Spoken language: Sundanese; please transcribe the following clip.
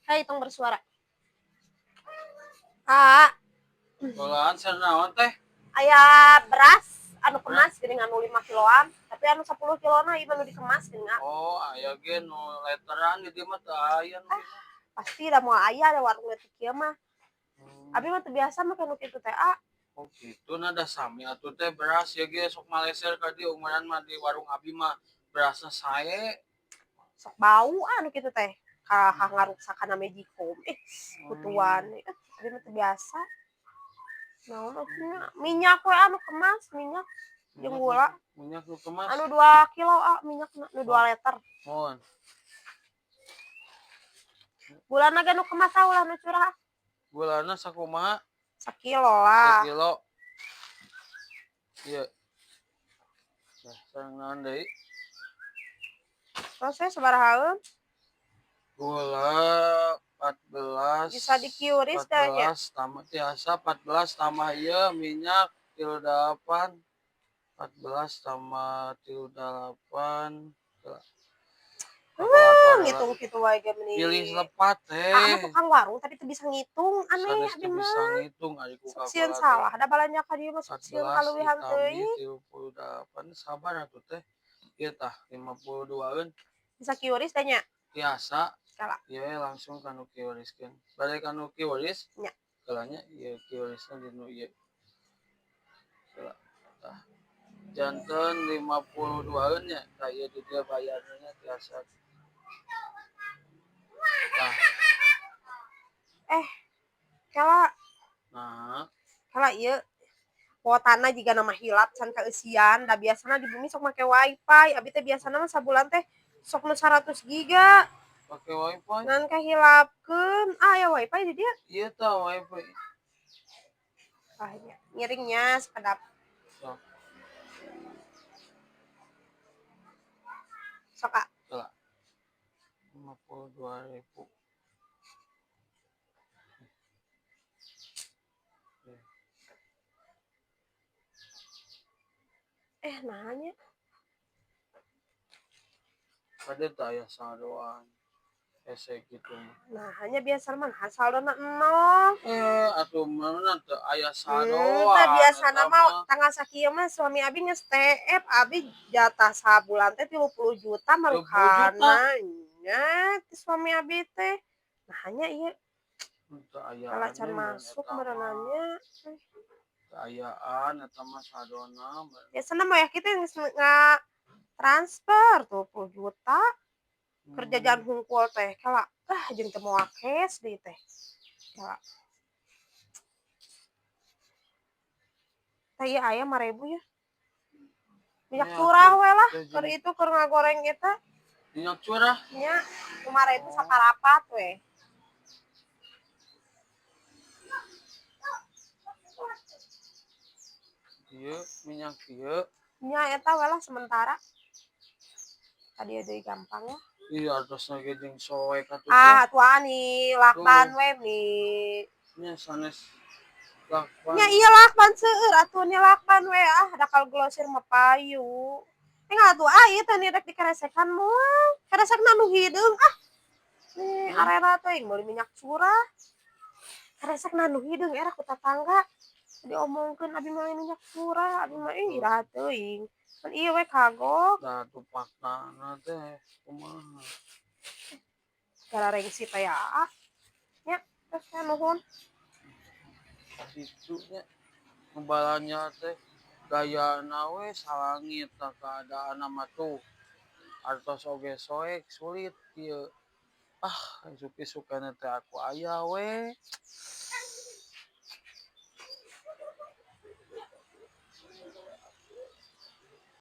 Hei, tong bersuara. Ah, Bolaan naon teh? Aya beras anu kemas geuning anu 5 kiloan, tapi anu 10 kilona ieu mah nu dikemas geuning. Oh, aya ge nu letteran di dieu mah teu aya nu. Pasti da moal aya da warung leutik kieu mah. Abi mah teu biasa make nu kitu teh, ah. Oh gitu, nah da sami atuh teh beras ya ge sok maleser ka dieu umuran mah di warung abi mah berasna sae. Sok bau ah nu kitu teh. Kalah ngaruksak kana magicom. Eh, kutuan. Eh, abi mah teu biasa. Naon atuh nya? Minyak we anu kemas, minyak jeung gula. Minyak nu kemas. Anu 2 kilo ah minyak nu 2 liter. Mohon. Gulana ge nu kemas ah ulah nu curah. Gulana sakumaha? Sakilo lah. Sakilo. Ieu. Nah, sareng naon deui? Terus we sabarahaeun? Gula 14. Bisa di QRIS teh nya. 14 tambah tiasa 14 tambah ieu minyak 38. 14 tambah 38. Ngitung kitu wae ge meni. Pilih lepat teh. Ah, mah tukang warung tapi teu bisa ngitung, aneh Sanes abi teu mah. bisa ngitung ari ku Sok sieun kalkulator. salah da balanja ka dieu mah sok sieun kaluwihan teuing. 38 sabar atuh teh. Ieu tah 52-eun. Bisa QRIS teh nya? Tiasa. Kala. Ieu langsung kanu QRIS-keun. Bade kanu QRIS? Nya. Heula nya ieu QRIS-na di nu ieu. Heula. Tah. Janten 52-eun nya. Tah ieu di dieu bayarna nya tiasa. Tah. Eh, kala. Nah. Kala ieu kuotana jiga nama hilap can kaeusian, da biasana di bumi sok make wifi, abi teh biasana mah sabulan teh sok nu 100 giga. Pake wifi? Ngan kahilapkeun. Ah, aya wifi di dieu. Ieu tah wifi. Ah, nya. Ngiringnya sakedap. Sok. Sok, ah. Heula. 52.000. Eh, nanya. Kade teh aya saldoan. Hese kitu mah. Nah, hanya biasa mah saldona 0. Eh, atuh mana teu aya saldoan. Tah biasana Eta mah mah. Tanggal sakieu mah suami abi geus TF, abi jatah sabulan teh 30 juta 30 juta? marukana nya ti suami abi teh. Nah, hanya ieu. Teu ayaan Kala can we meureun masuk eta mah. meureunanya. Teu ayaan eta mah saldona. Biasana mah ya kitu geus nga transfer 20 juta. Keur jajan hungkul teh kala ah jeung teu moal cash deui teh. Kala. Tah ieu aya 5.000 ya. Minyak Nya, curah we lah teh keur itu keur ngagoreng eta. Minyak curah? Nya, 5.000 saparapat we. Ieu minyak ieu. Nya eta we lah sementara. Tadi deui gampang lah. Iya, atasna ge jeung soek atuh teh. Ah, atuh ani lakban we mi. Nya sanes lakban. Nya ieu lakban seueur atuh nya lakban we ah, da kalau glosir mah payu. Eh atuh ah ieu teh rek dikeresekan moal. Keresekna nu hideung ah. Nih arera teh meuli minyak curah. Keresekna nu hideung era ku tatangga. Diomongkeun abi meuli minyak curah, abi mah ih iraha teuing. Kan ieu we kagok. Da atuh faktana teh kumaha. Gara rengsi teh ya. Nya, terus teh nuhun. Kitu nya. Ngebalanja teh gayana we salangit tah keadaanna mah tuh. Artos oge soek sulit kieu. Ah, isuk-isukana teh aku aya we.